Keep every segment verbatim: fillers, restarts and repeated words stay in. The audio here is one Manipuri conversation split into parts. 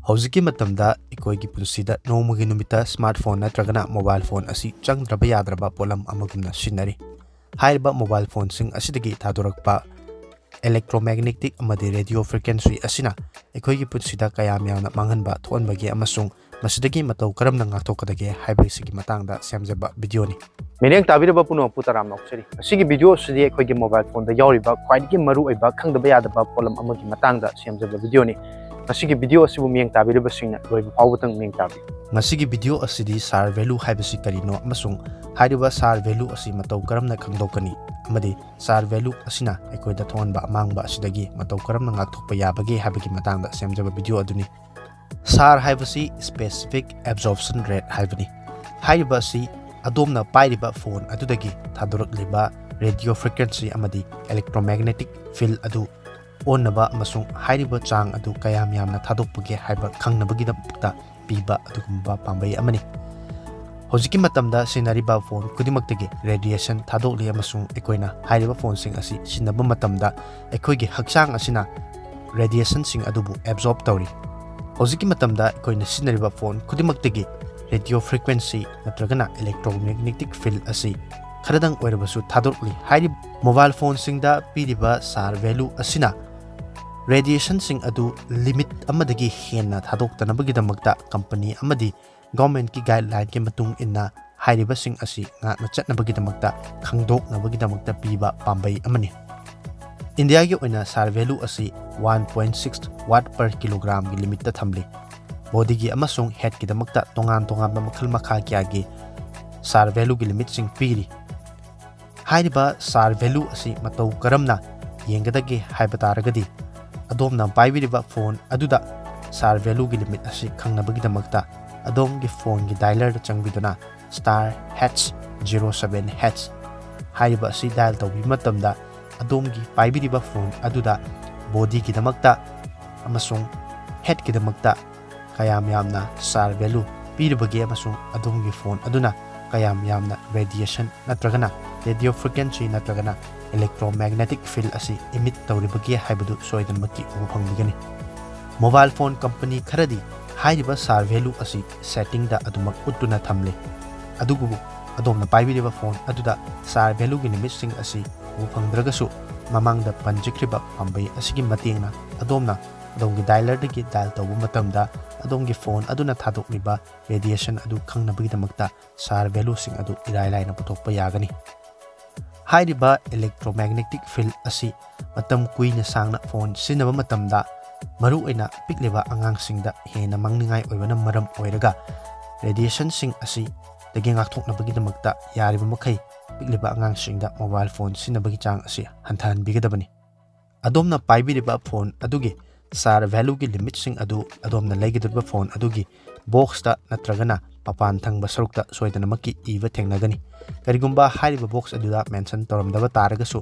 ꯍꯧꯖꯤꯛꯀꯤ ꯃꯇꯝꯗ ꯑꯩꯈꯣꯏꯒꯤ ꯄꯨꯟꯁꯤꯗ ꯅꯣꯡꯃꯒꯤ ꯅꯨꯃꯤꯠꯇ ꯁ꯭ꯃꯥꯔꯠ ꯐꯣꯟ ꯅꯠꯇ꯭ꯔꯒꯅ ꯃꯣꯕꯥꯏꯜ ꯐꯣꯟ ꯑꯁꯤ ꯆꯪꯗ꯭ꯔꯕ ꯌꯥꯗ꯭ꯔꯕ ꯄꯣꯠꯂꯝ ꯑꯃꯒꯨꯝꯅ ꯁꯤꯖꯤꯟꯅꯔꯤ꯫ ꯍꯥꯏꯔꯤꯕ ꯃꯣꯕꯥꯏꯜ ꯐꯣꯟꯁꯤꯡ ꯑꯁꯤꯗꯒꯤ ꯊꯥꯗꯣꯔꯛꯄ electromagnetic ꯑꯃꯗꯤ radio frequency ꯑꯁꯤꯅ ꯑꯩꯈꯣꯏꯒꯤ ꯄꯨꯟꯁꯤꯗ ꯀꯌꯥꯝ ꯌꯥꯝꯅ ꯃꯥꯡꯍꯟꯕ ꯊꯣꯛꯍꯟꯕꯒꯦ ꯑꯃꯁꯨꯡ ꯃꯁꯤꯗꯒꯤ ꯃꯇꯧ ꯀꯔꯝꯅ ꯉꯥꯛꯊꯣꯛꯀꯗꯒꯦ ꯍꯥꯏꯕꯁꯤꯒꯤ ꯃꯇꯥꯡꯗ ꯁꯦꯝꯖꯕ ꯚꯤꯗꯤꯑꯣꯅꯤ꯫ ꯃꯤꯠꯌꯦꯡ ꯇꯥꯕꯤꯔꯕ ꯄꯨꯝꯅꯃꯛꯄꯨ ꯇꯔꯥꯝꯅ ꯑꯣꯛꯆꯔꯤ꯫ ꯉꯁꯤꯒꯤ ꯚꯤꯗꯤꯑꯣ ꯑꯁꯤꯗꯤ ꯑꯩꯈꯣꯏꯒꯤ ꯃꯣꯕꯥꯏꯜ ꯐꯣꯟꯗ ꯌꯥꯎꯔꯤꯕ ꯈ꯭ꯋꯥꯏꯗꯒꯤ ꯃꯔꯨꯑꯣꯏꯕ ꯈꯪꯗꯕ ꯌꯥꯗꯕ ꯄꯣꯠꯂꯝ ꯑꯃꯒꯤ ꯃꯇꯥꯡꯗ ꯁꯦꯝꯖꯕ ꯚꯤꯗꯤꯑꯣꯅꯤ꯫ ꯉꯁꯤꯒꯤ ꯚꯤꯗꯤꯑꯣ ꯑꯁꯤꯕꯨ ꯃꯤꯠꯌꯦꯡ ꯇꯥꯕꯤꯔꯤꯕꯁꯤꯡꯅ ꯂꯣꯏꯕ ꯐꯥꯎꯕꯗꯪ ꯃꯤꯠꯌꯦꯡ ꯇꯥꯕꯤꯌꯨ꯫ ꯉꯁꯤꯒꯤ ꯚꯤꯗꯤꯑꯣ ꯑꯁꯤꯗꯤ star value ꯍꯥꯏꯕꯁꯤ ꯀꯔꯤꯅꯣ ꯑꯃꯁꯨꯡ ꯍꯥꯏꯔꯤꯕ star value ꯑꯁꯤ ꯃꯇꯧ ꯀꯔꯝꯅ ꯈꯪꯗꯣꯛꯀꯅꯤ ꯑꯃꯗꯤ star value ꯑꯁꯤꯅ ꯑꯩꯈꯣꯏꯗ ꯊꯣꯛꯍꯟꯕ ꯑꯃꯥꯡꯕ ꯑꯁꯤꯗꯒꯤ ꯃꯇꯧ ꯀꯔꯝꯅ ꯉꯥꯛꯊꯣꯛꯄ ꯌꯥꯕꯒꯦ ꯍꯥꯏꯕꯒꯤ ꯃꯇꯥꯡꯗ ꯁꯦꯝꯖꯕ ꯚꯤꯗꯤꯑꯣ ꯑꯗꯨꯅꯤ꯫ star ꯍꯥꯏꯕꯁꯤ specific absorption rate ꯍꯥꯏꯕꯅꯤ꯫ ꯍꯥꯏꯔꯤꯕ ꯑꯁꯤ ꯑꯗꯣꯝꯅ ꯄꯥꯏꯔꯤꯕ ꯐꯣꯟ ꯑꯗꯨꯗꯒꯤ ꯊꯥꯗꯣꯔꯛꯂꯤꯕ radio frequency ꯑꯃꯗꯤ electromagnetic field ꯑꯗꯨ ꯑꯣꯟꯅꯕ ꯑꯃꯁꯨꯡ ꯍꯥꯏꯔꯤꯕ ꯆꯥꯡ ꯑꯗꯨ ꯀꯌꯥꯝ ꯌꯥꯝꯅ ꯊꯥꯗꯣꯛꯄꯒꯦ ꯍꯥꯏꯕ ꯈꯪꯅꯕꯒꯤꯗꯃꯛꯇ ꯄꯤꯕ ꯑꯗꯨꯒꯨꯝꯕ ꯄꯥꯝꯕꯩ ꯑꯃꯅꯤ꯫ ꯍꯧꯖꯤꯛꯀꯤ ꯃꯇꯝꯗ ꯁꯤꯖꯤꯟꯅꯔꯤꯕ ꯐꯣꯟ ꯈꯨꯗꯤꯡꯃꯛꯇꯒꯤ radiation ꯊꯥꯗꯣꯛꯂꯤ ꯑꯃꯁꯨꯡ ꯑꯩꯈꯣꯏꯅ ꯍꯥꯏꯔꯤꯕ ꯐꯣꯟꯁꯤꯡ ꯑꯁꯤ ꯁꯤꯖꯤꯟꯅꯕ ꯃꯇꯝꯗ ꯑꯩꯈꯣꯏꯒꯤ ꯍꯛꯆꯥꯡ ꯑꯁꯤꯅ radiationꯁꯤꯡ ꯑꯗꯨꯕꯨ absorb ꯇꯧꯔꯤ꯫ ꯍꯧꯖꯤꯛꯀꯤ ꯃꯇꯝꯗ ꯑꯩꯈꯣꯏꯅ ꯁꯤꯖꯤꯟꯅꯔꯤꯕ ꯐꯣꯟ ꯈꯨꯗꯤꯡꯃꯛꯇꯒꯤ radio frequency ꯅꯠꯇ꯭ꯔꯒꯅ electromagnetic field ꯑꯁꯤ ꯈꯔꯗꯪ ꯑꯣꯏꯔꯕꯁꯨ ꯊꯥꯗꯣꯔꯛꯂꯤ꯫ ꯍꯥꯏꯔꯤꯕ ꯃꯣꯕꯥꯏꯜ ꯐꯣꯟꯁꯤꯡꯗ ꯄꯤꯔꯤꯕ star value ꯑꯁꯤꯅ radiationꯁꯤꯡ ꯑꯗꯨ limit ꯑꯃꯗꯒꯤ ꯍꯦꯟꯅ ꯊꯥꯗꯣꯛꯇꯅꯕꯒꯤꯗꯃꯛꯇ company ꯑꯃꯗꯤ governmentꯀꯤ guidelineꯀꯤ ꯃꯇꯨꯡ ꯏꯟꯅ ꯍꯥꯏꯔꯤꯕꯁꯤꯡ ꯑꯁꯤ ꯉꯥꯛꯅ ꯆꯠꯅꯕꯒꯤꯗꯃꯛꯇ ꯈꯪꯗꯣꯛꯅꯕꯒꯤꯗꯃꯛꯇ ꯄꯤꯕ ꯄꯥꯝꯕꯩ ꯑꯃꯅꯤ꯫ ꯏꯟꯗꯤꯌꯥꯒꯤ ꯑꯣꯏꯅ star value ꯑꯁꯤ one point six watt per kilogramꯒꯤ limitꯇ ꯊꯝꯂꯤ꯫ Bodyꯒꯤ ꯑꯃꯁꯨꯡ headꯀꯤꯗꯃꯛꯇ ꯇꯣꯉꯥꯟ ꯇꯣꯉꯥꯟꯕ ꯃꯈꯜ ꯃꯈꯥ ꯀꯌꯥꯒꯤ star valueꯒꯤ limitꯁꯤꯡ ꯄꯤꯔꯤ꯫ ꯍꯥꯏꯔꯤꯕ star value ꯑꯁꯤ ꯃꯇꯧ ꯀꯔꯝꯅ ꯌꯦꯡꯒꯗꯒꯦ ꯍꯥꯏꯕ ꯇꯥꯔꯒꯗꯤ, ꯑꯗꯣꯝꯅ ꯄꯥꯏꯕꯤꯔꯤꯕ ꯐꯣꯟ ꯑꯗꯨꯗ star valueꯒꯤ limit ꯑꯁꯤ ꯈꯪꯅꯕꯒꯤꯗꯃꯛꯇ ꯑꯗꯣꯝꯒꯤ ꯐꯣꯟꯒꯤ dialerꯗ ꯆꯪꯕꯤꯗꯨꯅ star H zero seven H ꯍꯥꯏꯔꯤꯕ ꯑꯁꯤ dial ꯇꯧꯕꯤꯕ ꯃꯇꯝꯗ, ꯑꯗꯣꯝꯒꯤ ꯄꯥꯏꯕꯤꯔꯤꯕ ꯐꯣꯟ ꯑꯗꯨꯗ bodyꯒꯤꯗꯃꯛꯇ ꯑꯃꯁꯨꯡ headꯀꯤꯗꯃꯛꯇ ꯀꯌꯥꯝ ꯌꯥꯝꯅ star value ꯄꯤꯔꯤꯕꯒꯦ ꯑꯃꯁꯨꯡ ꯑꯗꯣꯝꯒꯤ ꯐꯣꯟ ꯑꯗꯨꯅ ꯀꯌꯥꯝ ꯌꯥꯝꯅ radiation ꯅꯠꯇ꯭ꯔꯒꯅ radio frequency ꯅꯠꯇ꯭ꯔꯒꯅ electromagnetic field ꯑꯁꯤ emit ꯇꯧꯔꯤꯕꯒꯦ ꯍꯥꯏꯕꯗꯨ ꯁꯣꯏꯗꯅꯃꯛꯀꯤ ꯎꯕ ꯐꯪꯕꯤꯒꯅꯤ꯫ Mobile phone company ꯈꯔꯗꯤ ꯍꯥꯏꯔꯤꯕ SAR value ꯑꯁꯤ setting ꯗ ꯑꯗꯨꯃꯛ ꯎꯠꯇꯨꯅ ꯊꯝꯂꯤ꯫ ꯑꯗꯨꯕꯨ ꯑꯗꯣꯝꯅ ꯄꯥꯏꯕꯤꯔꯤꯕ phone ꯑꯗꯨꯗ SAR value ꯒꯤ limit ꯁꯤꯡ ꯑꯁꯤ ꯎꯕ ꯐꯪꯗ꯭ꯔꯒꯁꯨ, ꯃꯃꯥꯡꯗ ꯄꯟꯖꯈ꯭ꯔꯤꯕ ꯄꯥꯝꯕꯩ ꯑꯁꯤꯒꯤ ꯃꯇꯦꯡꯅ ꯑꯗꯣꯝꯅ ꯑꯗꯣꯝꯒꯤ dialer ꯗꯒꯤ dial ꯇꯧꯕ ꯃꯇꯝꯗ ꯑꯗꯣꯝꯒꯤ phone ꯑꯗꯨꯅ ꯊꯥꯗꯣꯛꯂꯤꯕ radiation ꯑꯗꯨ ꯈꯪꯅꯕꯒꯤꯗꯃꯛꯇ SAR value ꯁꯤꯡ ꯑꯗꯨ ꯏꯔꯥꯏ ꯂꯥꯏꯅ ꯄꯨꯊꯣꯛꯄ ꯌꯥꯒꯅꯤ꯫ ꯍꯥꯏꯔꯤꯕ electromagnetic field ꯑꯁꯤ ꯃꯇꯝ ꯀꯨꯏꯅ ꯁꯥꯡꯅ phone ꯁꯤꯖꯤꯟꯅꯕ ꯃꯇꯝꯗ, ꯃꯔꯨꯑꯣꯏꯅ ꯄꯤꯛꯂꯤꯕ ꯑꯉꯥꯡꯁꯤꯡꯗ ꯍꯦꯟꯅ ꯃꯥꯡꯅꯤꯡꯉꯥꯏ ꯑꯣꯏꯕꯅ ꯃꯔꯝ ꯑꯣꯏꯔꯒ, radiation ꯁꯤꯡ ꯑꯁꯤꯗꯒꯤ ꯉꯥꯛꯊꯣꯛꯅꯕꯒꯤꯗꯃꯛꯇ ꯌꯥꯔꯤꯕ ꯃꯈꯩ ꯄꯤꯛꯂꯤꯕ ꯑꯉꯥꯡꯁꯤꯡꯗ mobile phone ꯁꯤꯖꯤꯟꯅꯕꯒꯤ ꯆꯥꯡ ꯑꯁꯤ ꯍꯟꯊꯍꯟꯕꯤꯒꯗꯕꯅꯤ꯫ ꯑꯗꯣꯝꯅ ꯄꯥꯏꯕꯤꯔꯤꯕ phone ꯑꯗꯨꯒꯤ SAR value ꯒꯤ limit ꯁꯤꯡ ꯑꯗꯨ ꯑꯗꯣꯝꯅ ꯂꯩꯒꯗꯧꯔꯤꯕ phone ꯑꯗꯨꯒꯤ box ꯇ ꯅꯠꯇ꯭ꯔꯒꯅ ꯃꯄꯥꯟ ꯊꯪꯕ ꯁꯔꯨꯛꯇ ꯁꯣꯏꯗꯅꯃꯛꯀꯤ ꯏꯕ ꯊꯦꯡꯅꯒꯅꯤ꯫ ꯀꯔꯤꯒꯨꯝꯕ ꯍꯥꯏꯔꯤꯕ box ꯑꯗꯨꯗ mention ꯇꯧꯔꯝꯗꯕ ꯇꯥꯔꯒꯁꯨ,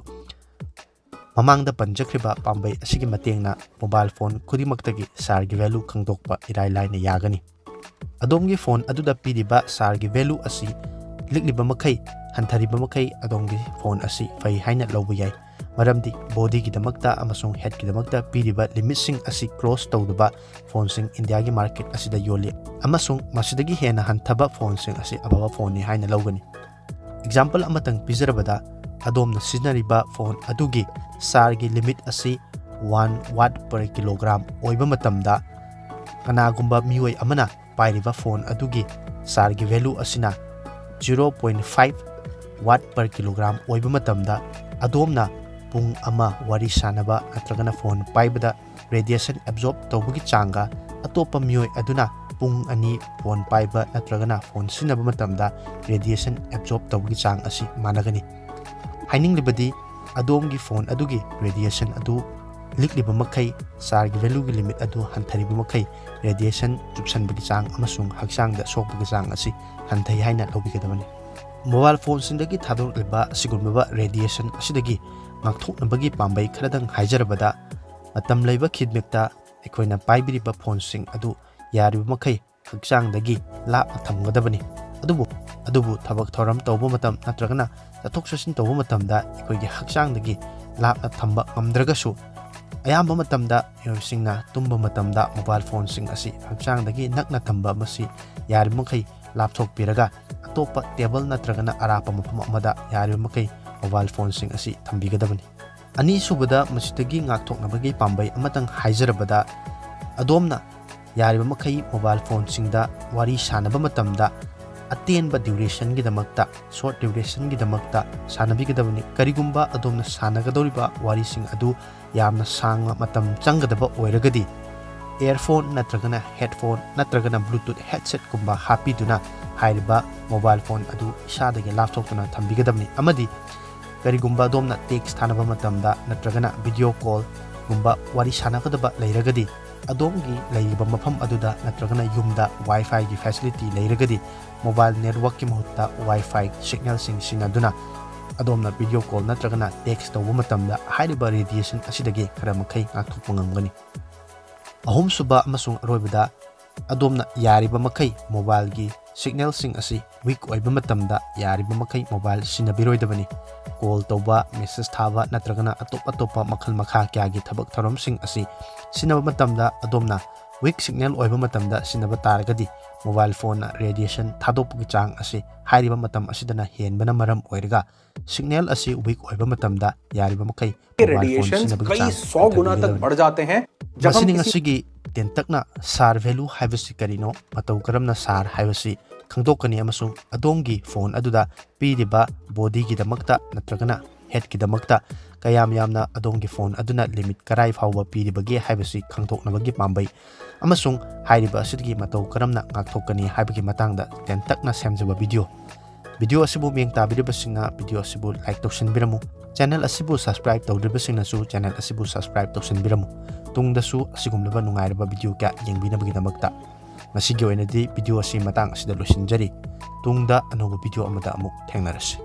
ꯃꯃꯥꯡꯗ ꯄꯟꯖꯈ꯭ꯔꯤꯕ ꯄꯥꯝꯕꯩ ꯑꯁꯤꯒꯤ ꯃꯇꯦꯡꯅ mobile phone ꯈꯨꯗꯤꯡꯃꯛꯇꯒꯤ SAR ꯒꯤ value ꯈꯪꯗꯣꯛꯄ ꯏꯔꯥꯏ ꯂꯥꯏꯅ ꯌꯥꯒꯅꯤ꯫ ꯑꯗꯣꯝꯒꯤ phone ꯑꯗꯨꯗ ꯄꯤꯔꯤꯕ SAR ꯒꯤ value ꯑꯁꯤ ꯂꯤꯛꯂꯤꯕ ꯃꯈꯩ, ꯍꯟꯊꯔꯤꯕ ꯃꯈꯩ ꯑꯗꯣꯝꯒꯤ phone ꯑꯁꯤ ꯐꯩ ꯍꯥꯏꯅ ꯂꯧꯕ ꯌꯥꯏ꯫ ꯃꯔꯝꯗꯤ body ꯒꯤꯗꯃꯛꯇ ꯑꯃꯁꯨꯡ head ꯀꯤꯗꯃꯛꯇ ꯄꯤꯔꯤꯕ limit ꯁꯤꯡ ꯑꯁꯤ cross ꯇꯧꯗꯕ phone ꯁꯤꯡ ꯏꯟꯗꯤꯌꯥꯒꯤ market ꯑꯁꯤꯗ ꯌꯣꯜꯂꯤ, ꯑꯃꯁꯨꯡ ꯃꯁꯤꯗꯒꯤ ꯍꯦꯟꯅ ꯍꯟꯊꯕ phone ꯁꯤꯡ ꯑꯁꯤ ꯑꯐꯕ phone ꯅꯤ ꯍꯥꯏꯅ ꯂꯧꯒꯅꯤ꯫ Example ꯑꯃꯇꯪ ꯄꯤꯖꯔꯕꯗ, ꯑꯗꯣꯝꯅ ꯁꯤꯖꯤꯟꯅꯔꯤꯕ phone ꯑꯗꯨꯒꯤ SAR ꯒꯤ limit ꯑꯁꯤ one watt per kilogram ꯑꯣꯏꯕ ꯃꯇꯝꯗ, ꯀꯅꯥꯒꯨꯝꯕ ꯃꯤꯑꯣꯏ ꯑꯃꯅ ꯄꯥꯏꯔꯤꯕ phone ꯑꯗꯨꯒꯤ SAR ꯒꯤ value ꯑꯁꯤꯅ zero point five watt per kilogram ꯑꯣꯏꯕ ꯃꯇꯝꯗ, ꯑꯗꯣꯝꯅ ꯄꯨꯡ ꯑꯃ ꯋꯥꯔꯤ ꯁꯥꯟꯅꯕ ꯅꯠꯇ꯭ꯔꯒꯅ phone ꯄꯥꯏꯕꯗ radiation absorb ꯇꯧꯕꯒꯤ ꯆꯥꯡꯒ ꯑꯇꯣꯞꯄ ꯃꯤꯑꯣꯏ ꯑꯗꯨꯅ ꯄꯨꯡ ꯑꯅꯤ phone ꯄꯥꯏꯕ ꯅꯠꯇ꯭ꯔꯒꯅ phone ꯁꯤꯖꯤꯟꯅꯕ ꯃꯇꯝꯗ radiation absorb ꯇꯧꯕꯒꯤ ꯆꯥꯡ ꯑꯁꯤ ꯃꯥꯟꯅꯒꯅꯤ꯫ ꯍꯥꯏꯅꯤꯡꯂꯤꯕꯗꯤ, ꯑꯗꯣꯝꯒꯤ phone ꯑꯗꯨꯒꯤ radiation ꯑꯗꯨ ꯂꯤꯛꯂꯤꯕ ꯃꯈꯩ, SAR ꯒꯤ value ꯒꯤ limit ꯑꯗꯨ ꯍꯟꯊꯔꯤꯕ ꯃꯈꯩ, radiation ꯆꯨꯞꯁꯟꯕꯒꯤ ꯆꯥꯡ ꯑꯃꯁꯨꯡ ꯍꯛꯆꯥꯡꯗ ꯁꯣꯛꯄꯒꯤ ꯆꯥꯡ ꯑꯁꯤ ꯍꯟꯊꯩ ꯍꯥꯏꯅ ꯂꯧꯕꯤꯒꯗꯕꯅꯤ꯫ Mobile phone ꯁꯤꯡꯗꯒꯤ ꯊꯥꯗꯣꯔꯛꯂꯤꯕ ꯑꯁꯤꯒꯨꯝꯂꯕ radiation ꯑꯁꯤꯗꯒꯤ ꯉꯥꯛꯊꯣꯛꯅꯕꯒꯤ ꯄꯥꯝꯕꯩ ꯈꯔꯗꯪ ꯍꯥꯏꯖꯔꯕꯗ, ꯃꯇꯝ ꯂꯩꯕ ꯈꯤꯟꯃꯤꯛꯇ ꯑꯩꯈꯣꯏꯅ ꯄꯥꯏꯕꯤꯔꯤꯕ phone ꯁꯤꯡ ꯑꯗꯨ ꯌꯥꯔꯤꯕ ꯃꯈꯩ ꯍꯛꯆꯥꯡꯗꯒꯤ ꯂꯥꯞꯅ ꯊꯝꯒꯗꯕꯅꯤ꯫ ꯑꯗꯨꯕꯨ, ꯑꯗꯨꯕꯨ ꯊꯕꯛ ꯊꯧꯔꯝ ꯇꯧꯕ ꯃꯇꯝ ꯅꯠꯇ꯭ꯔꯒꯅ ꯆꯠꯊꯣꯛ ꯆꯠꯁꯤꯟ ꯇꯧꯕ ꯃꯇꯝꯗ ꯑꯩꯈꯣꯏꯒꯤ ꯍꯛꯆꯥꯡꯗꯒꯤ ꯂꯥꯞꯅ ꯊꯝꯕ ꯉꯝꯗ꯭ꯔꯒꯁꯨ, ꯑꯌꯥꯝꯕ ꯃꯇꯝꯗ ꯃꯤꯑꯣꯏꯁꯤꯡꯅ ꯇꯨꯝꯕ ꯃꯇꯝꯗ ꯃꯣꯕꯥꯏꯜ ꯐꯣꯟꯁꯤꯡ ꯑꯁꯤ ꯍꯛꯆꯥꯡꯗꯒꯤ ꯅꯛꯅ ꯊꯝꯕ ꯑꯃꯁꯤ ꯌꯥꯔꯤꯕ ꯃꯈꯩ ꯂꯥꯞꯊꯣꯛꯄꯤꯔꯒ ꯑꯇꯣꯞꯄ ꯇꯦꯕꯜ ꯅꯠꯇ꯭ꯔꯒꯅ ꯑꯔꯥꯞꯄ ꯃꯐꯝ ꯑꯃꯗ ꯌꯥꯔꯤꯕ ꯃꯈꯩ ꯃꯣꯕꯥꯏꯜ ꯐꯣꯟꯁꯤꯡ ꯑꯁꯤ ꯊꯝꯕꯤꯒꯗꯕꯅꯤ꯫ ꯑꯅꯤꯁꯨꯕꯗ, ꯃꯁꯤꯗꯒꯤ ꯉꯥꯛꯊꯣꯛꯅꯕꯒꯤ ꯄꯥꯝꯕꯩ ꯑꯃꯇꯪ ꯍꯥꯏꯖꯔꯕꯗ, ꯑꯗꯣꯝꯅ ꯌꯥꯔꯤꯕ ꯃꯈꯩ ꯃꯣꯕꯥꯏꯜ ꯐꯣꯟꯁꯤꯡꯗ ꯋꯥꯔꯤ ꯁꯥꯟꯅꯕ ꯃꯇꯝꯗ ꯑꯇꯦꯟꯕ ꯗ꯭ꯌꯨꯔꯦꯁꯟꯒꯤꯗꯃꯛꯇ, ꯁꯣꯔꯠ ꯗ꯭ꯌꯨꯔꯦꯁꯟꯒꯤꯗꯃꯛꯇ ꯁꯥꯟꯅꯕꯤꯒꯗꯕꯅꯤ꯫ ꯀꯔꯤꯒꯨꯝꯕ ꯑꯗꯣꯝꯅ ꯁꯥꯟꯅꯒꯗꯧꯔꯤꯕ ꯋꯥꯔꯤꯁꯤꯡ ꯑꯗꯨ ꯌꯥꯝꯅ ꯁꯥꯡꯅ ꯃꯇꯝ ꯆꯪꯒꯗꯕ ꯑꯣꯏꯔꯒꯗꯤ, ꯏꯌꯔꯐꯣꯟ ꯅꯠꯇ꯭ꯔꯒꯅ ꯍꯦꯗꯐꯣꯟ ꯅꯠꯇ꯭ꯔꯒꯅ ꯕ꯭ꯂꯨꯇꯨꯠ ꯍꯦꯗꯁꯦꯠꯀꯨꯝꯕ ꯍꯥꯞꯄꯤꯗꯨꯅ ꯍꯥꯏꯔꯤꯕ ꯃꯣꯕꯥꯏꯜ ꯐꯣꯟ ꯑꯗꯨ ꯏꯁꯥꯗꯒꯤ ꯂꯥꯞꯊꯣꯛꯇꯨꯅ ꯊꯝꯕꯤꯒꯗꯕꯅꯤ꯫ ꯑꯃꯗꯤ ꯀꯔꯤꯒꯨꯝꯕ ꯑꯗꯣꯝꯅ ꯇꯦꯛꯁ ꯊꯥꯅꯕ ꯃꯇꯝꯗ ꯅꯠꯇ꯭ꯔꯒꯅ ꯚꯤꯗꯤꯑꯣ ꯀꯣꯜꯒꯨꯝꯕ ꯋꯥꯔꯤ ꯁꯥꯟꯅꯒꯗꯕ ꯂꯩꯔꯒꯗꯤ, ꯑꯗꯣꯝꯒꯤ ꯂꯩꯔꯤꯕ ꯃꯐꯝ ꯑꯗꯨꯗ ꯅꯠꯇ꯭ꯔꯒꯅ ꯌꯨꯝꯗ ꯋꯥꯏꯐꯥꯏꯒꯤ ꯐꯦꯁꯤꯂꯤꯇꯤ ꯂꯩꯔꯒꯗꯤ, ꯃꯣꯕꯥꯏꯜ ꯅꯦꯠꯋꯥꯔꯛꯀꯤ ꯃꯍꯨꯠꯇ ꯋꯥꯏꯐꯥꯏ ꯁꯤꯒꯅꯦꯜꯁꯤꯡ ꯁꯤꯖꯤꯟꯅꯗꯨꯅ ꯑꯗꯣꯝꯅ ꯚꯤꯗꯤꯑꯣ ꯀꯣꯜ ꯅꯠꯇ꯭ꯔꯒꯅ ꯇꯦꯛꯁ ꯇꯧꯕ ꯃꯇꯝꯗ ꯍꯥꯏꯔꯤꯕ ꯔꯦꯗꯤꯌꯦꯁꯟ ꯑꯁꯤꯗꯒꯤ ꯈꯔ ꯃꯈꯩ ꯉꯥꯛꯊꯣꯛꯄ ꯉꯝꯒꯅꯤ꯫ ꯑꯍꯨꯝꯁꯨꯕ ꯑꯃꯁꯨꯡ ꯑꯔꯣꯏꯕꯗ, ꯑꯗꯣꯝꯅ ꯌꯥꯔꯤꯕ ꯃꯈꯩ ꯃꯣꯕꯥꯏꯜꯒꯤ ꯁꯤꯒꯅꯦꯜꯁꯤꯡ ꯑꯁꯤ ꯋꯤꯛ ꯑꯣꯏꯕ ꯃꯇꯝꯗ ꯌꯥꯔꯤꯕ ꯃꯈꯩ ꯃꯣꯕꯥꯏꯜ ꯁꯤꯖꯤꯟꯅꯕꯤꯔꯣꯏꯗꯕꯅꯤ꯫ ꯀꯣꯜ ꯇꯧꯕ, ꯃꯦꯁꯦꯖ ꯊꯥꯕ ꯅꯠꯇ꯭ꯔꯒꯅ ꯑꯇꯣꯞ ꯑꯇꯣꯞꯄ ꯃꯈꯜ ꯃꯈꯥ ꯀꯌꯥꯒꯤ ꯊꯕꯛ ꯊꯧꯔꯝꯁꯤꯡ ꯑꯁꯤ ꯁꯤꯖꯤꯟꯅꯕ ꯃꯇꯝꯗ ꯑꯗꯣꯝꯅ ꯋꯤꯛ ꯁꯤꯒꯅꯦꯜ ꯑꯣꯏꯕ ꯃꯇꯝꯗ ꯁꯤꯖꯤꯟꯅꯕ ꯇꯥꯔꯒꯗꯤ, ꯃꯣꯕꯥꯏꯜ ꯐꯣꯟꯅ ꯔꯦꯗꯤꯌꯦꯁꯟ ꯊꯥꯗꯣꯛꯄꯒꯤ ꯆꯥꯡ ꯑꯁꯤ ꯍꯥꯏꯔꯤꯕ ꯃꯇꯝ ꯑꯁꯤꯗꯅ ꯍꯦꯟꯕꯅ ꯃꯔꯝ ꯑꯣꯏꯔꯒ, ꯁꯤꯒꯅꯦꯜ ꯑꯁꯤ ꯋꯤꯛ ꯑꯣꯏꯕ ꯃꯇꯝꯗ ꯌꯥꯔꯤꯕ ꯃꯈꯩ ꯃꯣꯕꯥꯏꯜ ꯐꯣꯟ ꯁꯤꯖꯤꯟꯅꯕꯒꯤ ꯆꯥꯡ ꯍꯟꯊꯕꯤꯒꯗꯕꯅꯤ꯫ ꯃꯁꯤꯅꯤ ꯉꯁꯤꯒꯤ ꯇꯦꯟꯇꯛꯅ ꯁꯥꯔ ꯚꯦꯂꯨ ꯍꯥꯏꯕꯁꯤ ꯀꯔꯤꯅꯣ, ꯃꯇꯧ ꯀꯔꯝꯅ ꯁꯥꯔ ꯍꯥꯏꯕꯁꯤ ꯈꯪꯗꯣꯛꯀꯅꯤ ꯑꯃꯁꯨꯡ ꯑꯗꯣꯝꯒꯤ ꯐꯣꯟ ꯑꯗꯨꯗ ꯄꯤꯔꯤꯕ ꯕꯣꯗꯤꯒꯤꯗꯃꯛꯇ ꯅꯠꯇ꯭ꯔꯒꯅ ꯍꯦꯗꯀꯤꯗꯃꯛꯇ ꯀꯌꯥꯝ ꯌꯥꯝꯅ ꯑꯗꯣꯝꯒꯤ ꯐꯣꯟ ꯑꯗꯨꯅ ꯂꯤꯃꯤꯠ ꯀꯔꯥꯏ ꯐꯥꯎꯕ ꯄꯤꯔꯤꯕꯒꯦ ꯍꯥꯏꯕꯁꯤ ꯈꯪꯗꯣꯛꯅꯕꯒꯤ ꯄꯥꯝꯕꯩ, ꯑꯃꯁꯨꯡ ꯍꯥꯏꯔꯤꯕ ꯑꯁꯤꯗꯒꯤ ꯃꯇꯧ ꯀꯔꯝꯅ ꯉꯥꯛꯊꯣꯛꯀꯅꯤ ꯍꯥꯏꯕꯒꯤ ꯃꯇꯥꯡꯗ ꯇꯦꯟꯇꯛꯅ ꯁꯦꯝꯖꯕ ꯚꯤꯗꯤꯑꯣ꯫ ꯚꯤꯗꯤꯑꯣ ꯑꯁꯤꯕꯨ ꯃꯤꯠꯌꯦꯡ ꯇꯥꯕꯤꯔꯤꯕꯁꯤꯡꯅ ꯚꯤꯗꯤꯑꯣ ꯑꯁꯤꯕꯨ ꯂꯥꯏꯛ ꯇꯧꯁꯤꯟꯕꯤꯔꯝꯃꯨ꯫ ꯆꯦꯅꯦꯜ ꯑꯁꯤꯕꯨ ꯁꯕꯁꯀ꯭ꯔꯥꯏꯕ ꯇꯧꯗ꯭ꯔꯤꯕꯁꯤꯡꯅꯁꯨ ꯆꯦꯅꯦꯜ ꯑꯁꯤꯕꯨ ꯁꯕꯁꯀ꯭ꯔꯥꯏꯕ ꯇꯧꯁꯤꯟꯕꯤꯔꯝꯃꯨ꯫ ꯇꯨꯡꯗꯁꯨ ꯑꯁꯤꯒꯨꯝꯂꯕ ꯅꯨꯡꯉꯥꯏꯔꯕ ꯚꯤꯗꯤꯑꯣ ꯀꯌꯥ ꯌꯦꯡꯕꯤꯅꯕꯒꯤꯗꯃꯛꯇ꯫ ꯉꯁꯤꯒꯤ ꯑꯣꯏꯅꯗꯤ ꯚꯤꯗꯤꯑꯣ ꯑꯁꯤ ꯃꯇꯥꯡ ꯑꯁꯤꯗ ꯂꯣꯏꯁꯤꯟꯖꯔꯤ꯫ ꯇꯨꯡꯗ ꯑꯅꯧꯕ ꯚꯤꯗꯤꯑꯣ ꯑꯃꯗ ꯑꯃꯨꯛ ꯊꯦꯡꯅꯔꯁꯤ꯫